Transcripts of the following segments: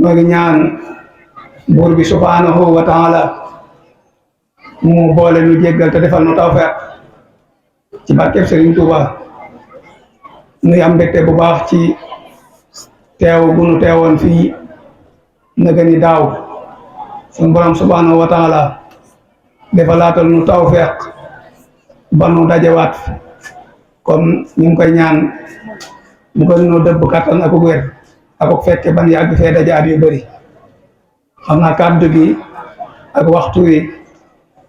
ñoo ngi ñaan buur bi subhanahu wa taala mu boole nu jéggal te defal nu tawfeex ci barkeb Serigne Touba. nuy am mbégte bu baax ci teew bu nu teewoon fii naga ni daaw suñu borom subhanahu wa taala defalaatal nu tawfeex ba nu dajewaat comme ñu ngi koy ñaan mu gën noo dëbb kattan ak wér ak fekke ban yàgg fee dajaat yu bëri. xam naa kàddu gi ak waxtu wi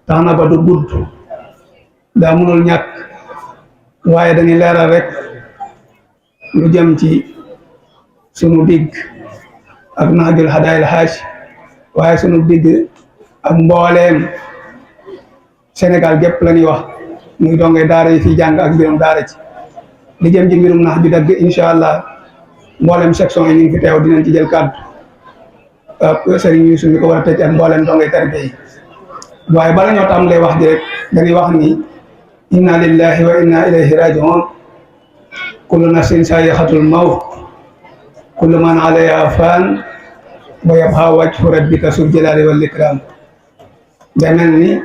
tax na ba du gudd daa mënul ñàkk waaye dañuy leeral rek lu jëm ci sunu digg ak naajul hadaayil haaj waaye sunu digg ak mbooleem Sénégal gépp la ñuy wax muy dongee daara yi fii jàng ak mbirum daara ci li jëm ci mbirum nax ju dagg incha allah mbooleem section yi ñu ngi fi teew dinañ ci jël kàddu sëriñ Yuusu mi ko war a tëj ak mbooleem dongee tarbiya yi waaye bala ñoo tàmbalee wax ji rek dañuy wax ni inna lillahi wa inna ilayhi rajiun kullu nafsin saayixatul mawt kullu man alayha fan wa yabqa wajhu rabbika sul jalaali wal ikram. day mel ni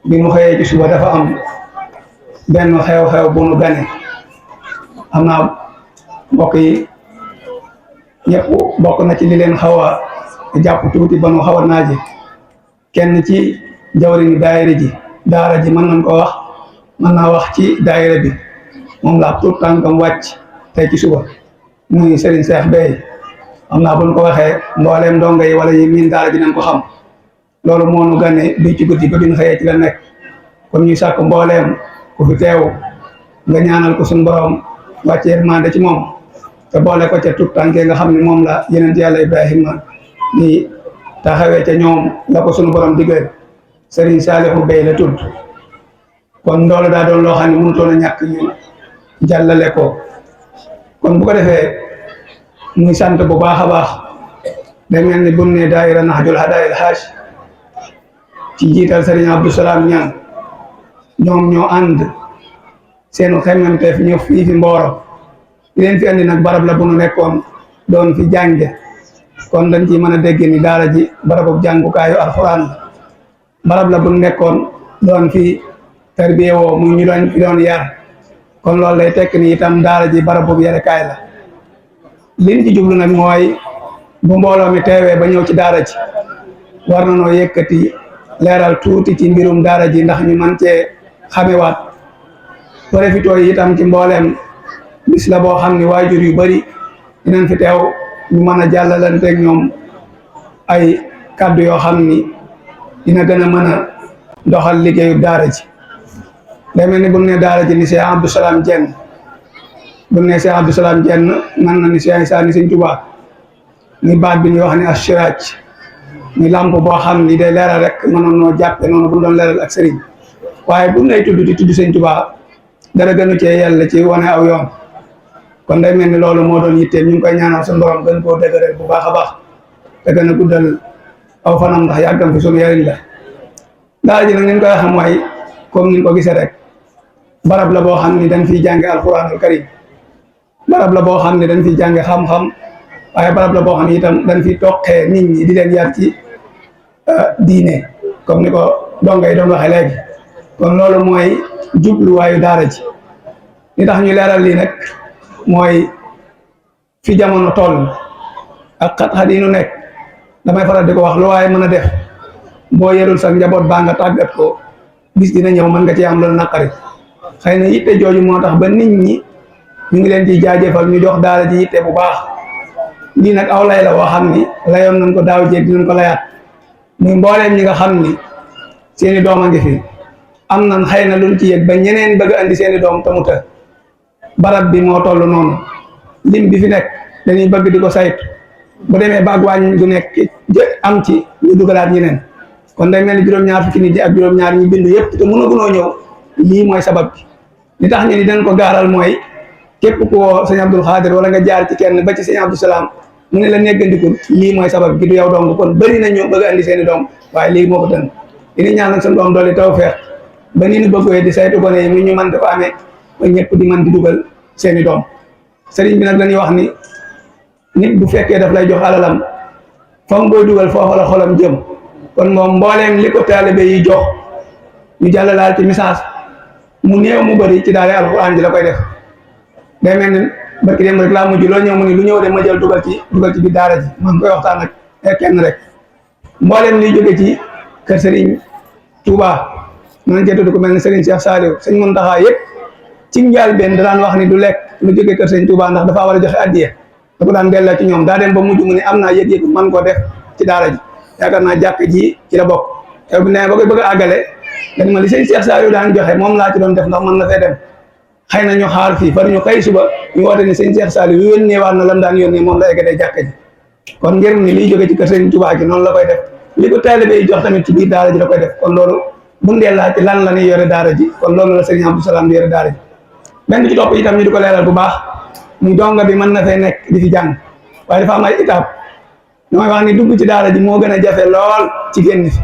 bi mu xëyee ci suba dafa am benn xew-xew bu nu gane am naa mbokk yi ñëpp bokk na ci li leen xaw a jàpp tuuti ba nu xaw a naaje kenn ci jawriñu daayira ji daara ji mën nañ ko wax mën naa wax ci daayira bi moom laa tout tànkam wàcc tey ci suba muy Serigne Cheikh Bey xam naa bu ñu ko waxee mbooleem ndongo yi wala yi miin daara ji nañ ko xam loolu moo nu gane bi ci guddi ba bi ñu xëyee ci la nekk kon ñuy sàkk mbooleem ku fi teew nga ñaanal ko suñu borom wàcce yërmande ci moom te boole ko ca tout tànkee nga xam ne moom la yeneen yàlla Ibrahima ni taxawee ca ñoom la ko suñu borom digal Serigne Saliou Bey la tudd kon loolu daa doon loo xam ne mënutoon a ñàkk ñu jàllale ko kon bu ko defee muy sant bu baax a baax da mel ni bu ne daayira Nahjul Hadaayil Haaj ci jiital Serigne Abdou Salam Niang ñoom ñoo ànd seenu xemmemteef ñëw fii fi Mboro di leen fi andi nag barab la bu nu nekkoon doon fi jànge kon dañ ci mën a dégg ni daara ji barabu jàngukaayu alxuraan la barab la bu nu nekkoon doon fi tarbiye woo muy ñu doon fi doon yar kon loolu lay tekk ni itam daara ji barabu yarekaay la liñ ci jublu nag mooy bu mbooloo mi teewee ba ñëw ci daara ji war na noo yëkkati leeral tuuti ci mbirum daara ji ndax ñu mën cee xamewaat profitoo yi itam ci mbooleem bis la boo xam ni waajur yu bari dinañ fi teew ñu mën a jàllalanteeg ñoom ay kàddu yoo xam ni dina gën a mën a doxal liggéeyu daara ji day mel ni bu ne daara ji ni Cheikh Abdou Salam Dieng bu ne Cheikh Abdou Salam Dieng man na ni Cheikh Issa ni Sëñ Tuubaa ni baat bi ñuy wax ni assiraaj ni làmp boo xam ni day leeral rek mënoon noo jàppe noonu bu doon leeral ak sëriñ waaye bu lay tudd di tudd Sëñ Tuubaa dara gënu cee yàlla ci wane aw yoon kon day mel ni loolu moo doon yitteel ñu ngi koy ñaanal suñu borom gën koo dëgëral bu baax a baax te gën a guddal aw fanam ndax yàggam fi suñu yariñ la daara ji nag ni ñu koy wax mooy comme ni ñu ko gisee rek barab la boo xam ni dañ fiy jànge alquranul karim barab la boo xam ne dañ fiy jànge xam-xam waaye barab la boo xam ne itam dañ fiy toqee nit ñi di leen yar ci diine comme ni ko donga yi doon waxee léegi kon loolu mooy jubluwaayu daara ji li tax ñu leeral lii nag mooy fi jamono toll ak xat-xat yi nu nekk damay faral di ko wax lu waaye mën a def boo yerul sax njaboot baa nga tàggat ko bis dina ñëw mën nga ci am loolu naqari xëy na yitte jooju moo tax ba nit ñi ñu ngi leen ci jaajëfal ñu jox daara ji yitte bu baax lii nag aw lay la woo xam ni layoon nañ ko daaw jéeg dinañ ko layaat muy mbooleem ñi nga xam ni seeni doom a ngi fi am nañ xëy na luñ ci yëg ba ñeneen bëgg andi seeni doom tamuta barab bi moo toll noonu lim bi fi nekk dañuy bëgg di ko saytu bu demee ba ak wàññi gu nekk am ci ñu dugalaat ñeneen kon day mel ni juróom-ñaar fukki nit yi ak juróom-ñaar ñi bindu yëpp te mënagunoo ñëw lii mooy sabab bi li tax ñu ni dañ ko gaaral mooy képp ku woo sëñ Abdul Xaadir wala nga jaar ci kenn ba ci sëñ Abdou Salam mu ne la neggandikul lii mooy sabab gi du yow dong kon bëri na ñu bëgg andi seeni doom waaye lii moo ko tën ini ñaan nag seen doom doole tawfeex ba ni ñu bëggee di saytu gone yi mu ñu mën dafa amee ba ñëpp di mën di dugal seeni doom sëriñ bi nag dañuy wax ni nit bu fekkee daf lay jox alalam fam boo dugal foofu la xolam jëm kon moom mbooleem li ko taalibe yi jox ñu jàllalaal ci message mu néew mu bëri ci daara alxuraan ji la koy def day mel ni barki dem rek laa mujj loo ñëw mu ni lu ñëw de ma jël dugal ci biir daara ji man koy waxtaan ak kenn rek mbooleem liy jóge ci kër Serigne Touba man cee tudd ko mel ni Serigne Cheikh Saliou sëñ Mountakha yëpp ci njaal benn daan wax ni du lekk lu jóge kër Serigne Touba ndax dafa war a joxe addiya da ko daan delloo ci ñoom daa dem ba mujj mu ne am naa yëg-yëg man koo def ci daara ji yaakaar naa jàkk ji ci la bokk te bu nee ba koy bëgg a àggale dañ ma li sëñ Cheikh Saliou daan joxe moom laa ci doon def ndax mën na fee dem xëy na ñu xaar fii far ñu xëy suba ñu woote ni sëñ Cheikh Saliou yónnee waat na lam daan yónnee moom la eggatee jàkk ji kon ngir ni liy jóge ci kër Serigne Touba gi noonu la koy def li ko taalibe yi jox tamit ci biir daara ji la koy def kon loolu bu ndee laaj ci lan la ñuy yore daara ji kon loolu la Serigne Abdou Salam di yore daara ji benn ci topp itam ñu di ko leeral bu baax muy donga bi mën na fee nekk di fi jàng waaye dafa am ay étape damay wax ni dugg ci daara ji moo gën a jafe lool ci génn fi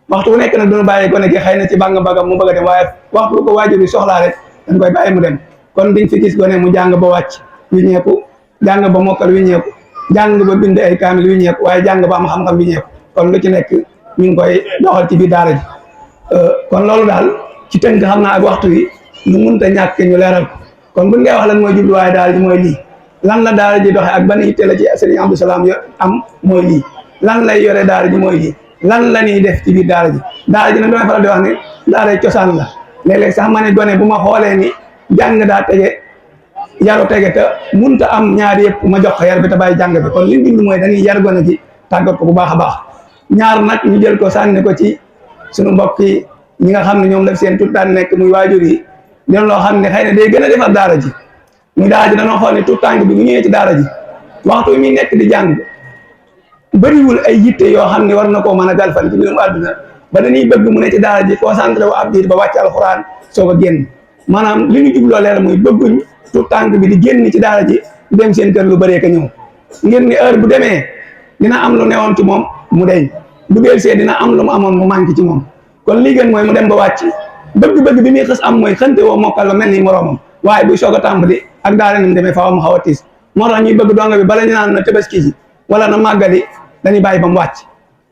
waxtu bu nekk nag duñu bàyyi gone gi xëy na ci bàng bagam mu bëgg a dem waaye waxtu bu ko waajur yi soxlaa rek dañ koy bàyyi mu dem kon diñ fi gis gone mu jàng ba wàcc wi ñeeku jàng ba mokkal wi ñeeku jàng ba bind ay kaamil wi ñeeku waaye jàng ba am xam-xam wi ñeeku kon lu ci nekk ñu ngi koy doxal ci biir daara ji kon loolu daal ci tënk xam naa ak waxtu wi ñu mënta ñàkk ñu leeral ko kon buñ ngay wax lan mooy jubluwaay daara ji mooy lii lan la daara ji doxe ak ban yitte la ci Serigne Abdou Salam am mooy lii lan lay yore daara ji mooy lii lan la ñuy def ci biir daara ji nag damay faral di wax ne daara cosaan la léeg-léeg sax ma ne gone bu ma xoolee ni jàng daa tege yaru tege te munta am ñaar yëpp ma jox ko yar bi te bàyyi jàng bi kon li ñu bind mooy dañuy yar gone ji tàggat ko bu baax a baax ñaar nag ñu jël ko sànni ko ci suñu mbokk yi ñi nga xam ne ñoom la seen tout tànk nekk muy waajur yi dina loo xam ne xëy na day gën a defar daara ji muy daara ji dañoo xool ne tout tànk bi bu ñëwee ci daara ji waxtu bi muy nekk di jàng bëriwul ay yitte yoo xam ne war na koo mën a galfan ci mbirum àdduna ba dañuy bëgg mu ne ci daara ji concentré wu ab diir ba wàcc alxuraan soog a génn maanaam li ñu jubloo leer muy bëgguñ tout tànk bi di génn ci daara ji dem seen kër lu bëree ka ñëw ngir ni heure bu demee dina am lu newoon ci moom mu deñ bu delsee dina am lu mu amoon mu manqué ci moom kon li gën mooy mu dem ba wàcc bëgg-bëgg bi muy xës am mooy xënte woo mokkal ba mel ni moroomam waaye buy soog a tàmbali ak daara ni mu demee faaw mu xaw a tiis moo tax ñuy bëgg donga bi bala ñu naan na tabaski ji wala na màggali dañuy bàyyi ba mu wàcc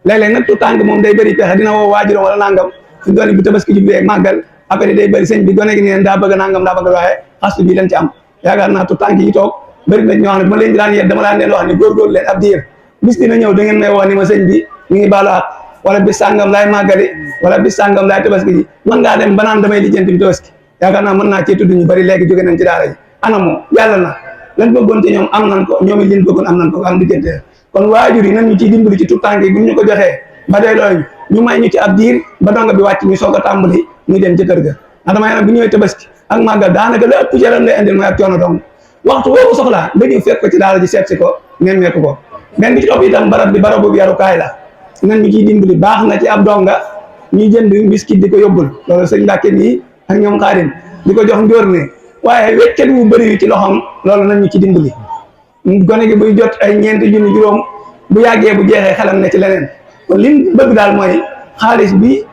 léeg-léeg nag tout tànk moom day bëri pexe dina woo waajuram wala nangam fi doon bu tabaski ji bi màggal après day bëri sëñ bi gone gi neen daa bëgg nangam daa bëgg waaye xastu bi leen ci am yaakaar naa tout tànk yi toog bëri nañ ñoo xam ne bu ma leen di daan yet dama daan leen wax ni góorgóorlu leen ab diir bis dina ñëw da ngeen may woo ni ma sëñ bi ñu ngi baalu ak wala bis sàngam laay màggali wala bis sàngam laay tabaski ji mën ngaa dem banaan damay lijjanti bi tabaski yaakaar naa mën naa cee tudd ñu bëri léegi jóge nañ ci daara ji anamoo yàlla na lan bëggoon ci ñoom am nañ ko ñoom it liñ bëggoon am nañ ko am diggante kon waajur yi nan ñu ciy dimbali ci tout tànk yi bu ñu ko joxee ba doy looyu ñu may ñu ci ab diir ba donga bi wàcc ñu soog a tàmbali muy dem ci kër ga ndax damay nag bu ñëwee tabaski ak màggal daanaka la ëpp jaram lay indil mooy ak coono dong waxtu woo ko soxlaa nga ñëw fekk ko ci daara ji seet si ko nemmeeku ko benn bi ci topp itam barab bi barabu yarukaay la nan ñu ciy dimbali baax na ci ab donga ñuy jënd mbiskit di ko yóbbul loolu sëñ Mbàkke nii ak ñoom Xaadim di ko jox njóor ne waaye weccet wu bëri wi ci loxoom loolu nañ ñu ci dimbali gone gi buy jot ay ñeenti junni juróom bu yàggee bu jeexee xelam ne ci leneen kon li bëgg daal mooy xaalis bi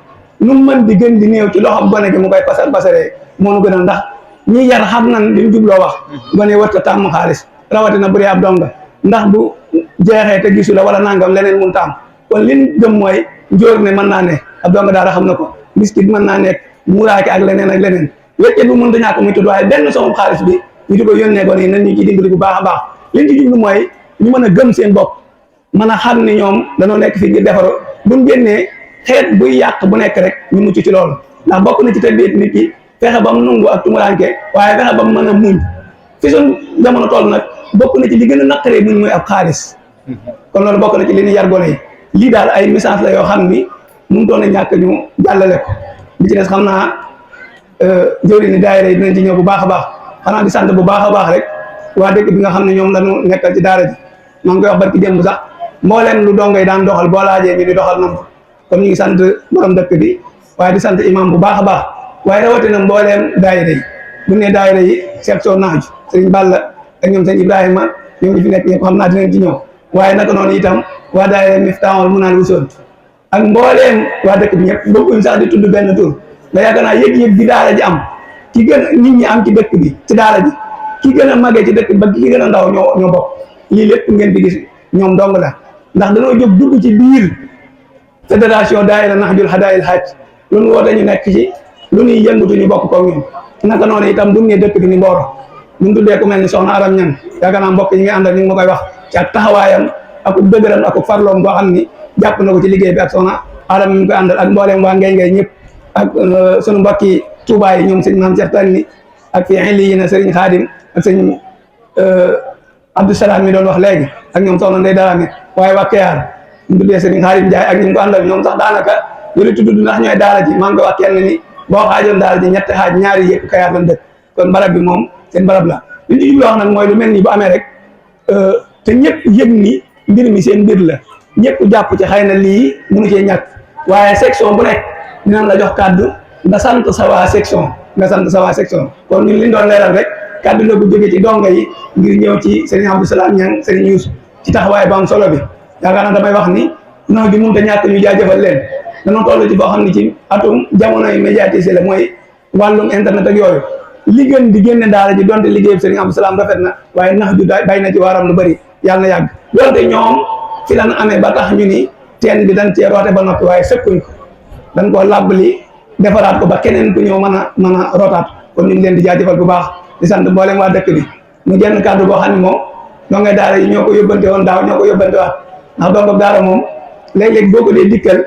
nu mën di gën di néew ci loxoom gone gi mu koy pasaree moo nu gën a ndax ñi yar xam nan li ñu jubloo wax gone warta tàmm xaalis rawatina bu dee ab donga ndax bu jeexee te gisu la wala nangam leneen mun taam kon liñ gëm mooy njóor ne mën naa ne ab donga daara xam na ko biskit mën naa nekk muraake ak leneen weccet bu mën da ñàkk muy tudd waaye benn soxum xaalis bi ñu di ko yónnee gone yi nan ñu ciy dimbali bu baax a baax liñ ci jublu mooy ñu mën a gëm seen bopp mën a xam ni ñoom dañoo nekk fii ngir defaru buñ génnee xeet buy yàq bu nekk rek ñu mucc ci loolu ndax bokk na ci tëddeet nit ki fexe ba mu nungu ak tumuranke waaye fexe ba mu mën a muñ fi suñ jamono toll nag bokk na ci li gën a naqaree muñ mooy ab xaalis kon loolu bokk na ci li ñu yar gone yi lii daal ay message la yoo xam ni mënu toon a ñàkk ñu jàllale ko bi ci des xam naa jëwri ni daayira yi dinañ ci ñëw bu baax a baax xanaa di sant bu baax a baax rek waa dëkk bi nga xam ne ñoom lañu nekkal ci daara ji maa ngi koy wax barki démb sax mbooleem lu dongay daan doxal boo laajee ñu di doxal nam ko kon ñu ngi sant borom dëkk bi waaye di sant imam bu baax a baax waaye rawatina mbooleem daayira yi bu ne daayira yi section naaju sëriñ Balla ak ñoom sëñ Ibrahima ñoom ñi fi nekk ñëpp xam naa dinañ ci ñëw waaye naka noonu itam waa daayira Miftahul Munaan Wusoon ak mbooleem waa dëkk bi ñëpp bëgguñ sax di tudd benn tur nga yaakaar naa yëg-yëg bi daara ji am ki gën a nit ñi am ci dëkk bi ci daara ji ki gën a màggee ci dëkk ba ki gën a ndaw ñoo bokk lii lépp ngeen di gis ñoom dong la ndax dañoo jóg dugg ci biir fédération daayira Nahjul Hadaayil Hajj lu nu woote ñu nekk ci lu ñuy yëngatu ñu bokk ko ñun naka noonu itam bu ñu nee dëkk bi ni Mboro bu ñu tuddee ku mel ni soxna Aram Ñang yaakaar naa mbokk yi nga àndal ñu ngi ma koy wax ci ak taxawaayam ak dëgëram ak farloom boo xam ni jàpp na ko ci liggéey bi ak soxna Aram ñu koy àndal ak mbooleem waa ngay ñëpp ak sunu mbokki Touba yi ñoom sëñ Maam Cheikh Tani ak fii xilli yi na sëriñ Xaadim ak sëñ Abdou Salaam mi doon wax léegi ak ñoom soxna Ndey Daraame waaye waa Kayar ñu tuddee sëriñ Xaadim Njaay ak ñu ngi ko àndal ñoom sax daanaka ñu li tudd ndax ñooy daara ji maa ngi koy wax kenn ni boo xaajoon daara ji ñetti xaaj ñaari yëpp Kayar lañ dëkk kon barab bi moom seen barab la li ñu jublu wax nag mooy lu mel ni bu amee rek te ñëpp yëg ni mbir mi seen mbir la ñëpp jàpp ci xëy na lii mënu cee ñàkk waaye section bu nekk dinañ la jox kàddu nga sant sa waa section kon ñun li ñu doon leeral rek kàddu la bu jógee ci donga yi ngir ñëw ci Serigne Abdou Salam Niang Serigne Youssou ci taxawaay bu am solo bi yaakaar naa damay wax ni non bi mënut a ñàkk ñu jaajëfal leen dañoo toll ci boo xam ne ci atum jamonoy médiatisé la mooy wàllum internet ak yooyu li gën di génne daara ji donte liggéey Serigne Abdou Salam rafet na waaye nax ju bay na ci waaram lu bëri yàlla na yàgg donte ñoom fi lan amee ba tax ñu ni teen bi dañ cee roote ba noppi waaye sëkkuñ ko dañ koo làbbali defaraat ko ba keneen ku ñëw mën a rootaat kon ñu ngi leen di jaajëfal bu baax di sant mboolem waa dëkk bi mu genn kàddu boo xam ne moom donga daara yi ñoo ko yóbbante woon daaw ñoo ko yóbbante waat ndax donga daara moom léeg-léeg boo ko dee dikkal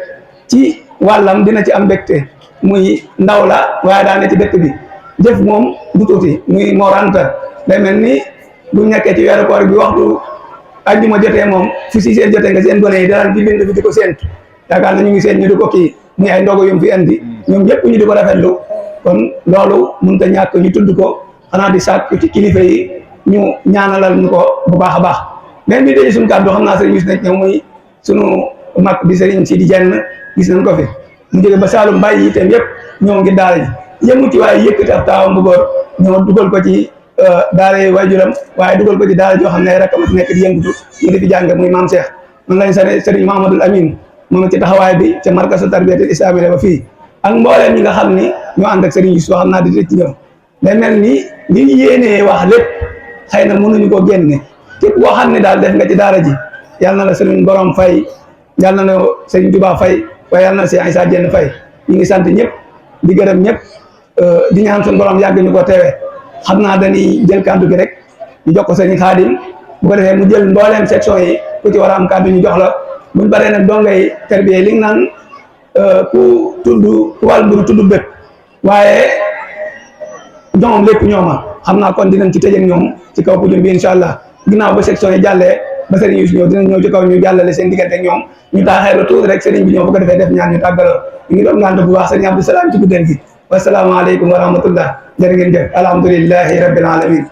ci wàllam dina ci am mbégte muy ndaw la waaye daa ne ci dëkk bi jëf moom du tuuti muy moranta day mel ni bu nekkee ci weeru koor bi waxtu ajjuma jotee moom fu si seen jotee nga seen gone yi daan di bind bi di ko séentu yaakaar na ñu ngi seen ñu di ko kii muy ay ndogo yum fi indi ñoom ñëpp ñu di ko rafetlu kon loolu mënut a ñàkk ñu tudd ko xanaa di sàkk ci kilifa yi ñu ñaanalal ñu ko bu baax a baax même bi dee suñu kàddu xam naa sëriñ gis nañ ñëw muy sunu mag bi sëriñ si di jenn gis nañ ko fi mu jóge ba Saalum bàyyi itam yëpp ñëw ngir daara ji yëmu ci waaye yëkkati ab taawam bu góor ñoo dugal ko ci daara yi waajuram waaye dugal ko ci daara joo xam ne rek ma fi nekk di yëngutu ñu di fi jàng muy maam Cheikh man lañ sëriñ Mahamadul Amin moom ci taxawaay bi ca markasu tarbiyatul islami ba fii ak mbooleem ñi nga xam ni ñoo ànd ak sëriñ yi soo xam naa di ci ñëw day mel ni li ñu yéenee wax lépp xëy na mënuñu ko génne képp koo xam ne daal def nga ci daara ji yàlla na la sëriñ borom fay yàlla na la sëriñ Tuubaa fay waaye yàlla na si Isaa Jenn fay ñu ngi sant ñëpp di gërëm ñëpp di ñaan suñu borom yàgg ñu ko teewee xam naa dañuy jël kàddu gi rek ñu jox ko sëriñ Xaadim bu ko defee mu jël mbooleem section yi ku ci war a am kàddu ñu jox la buñ paree nag dongay terbiye li nga naan ku wàll mburu tudd bët waaye ñoom lépp ñooma xam naa kon dinañ ci tëjee ak ñoom ci kaw pujum bi incha allah ginnaaw ba section yi jàllee ba sëriñ Youssou ñëw dinañ ñëw ci kaw ñu jàllale seen diggante ak ñoom ñu taaxeelu tuuti rek sëriñ bi ñëw bu ko defee def ñaan ñu tàggaloo ñu ngi doon ngànt bu baax sëriñ Abdou Salam ci guddeel gi wasalaamaaleykum wa rahmatullah jërë ngeen jëf alhamdulillahi rabbil alamin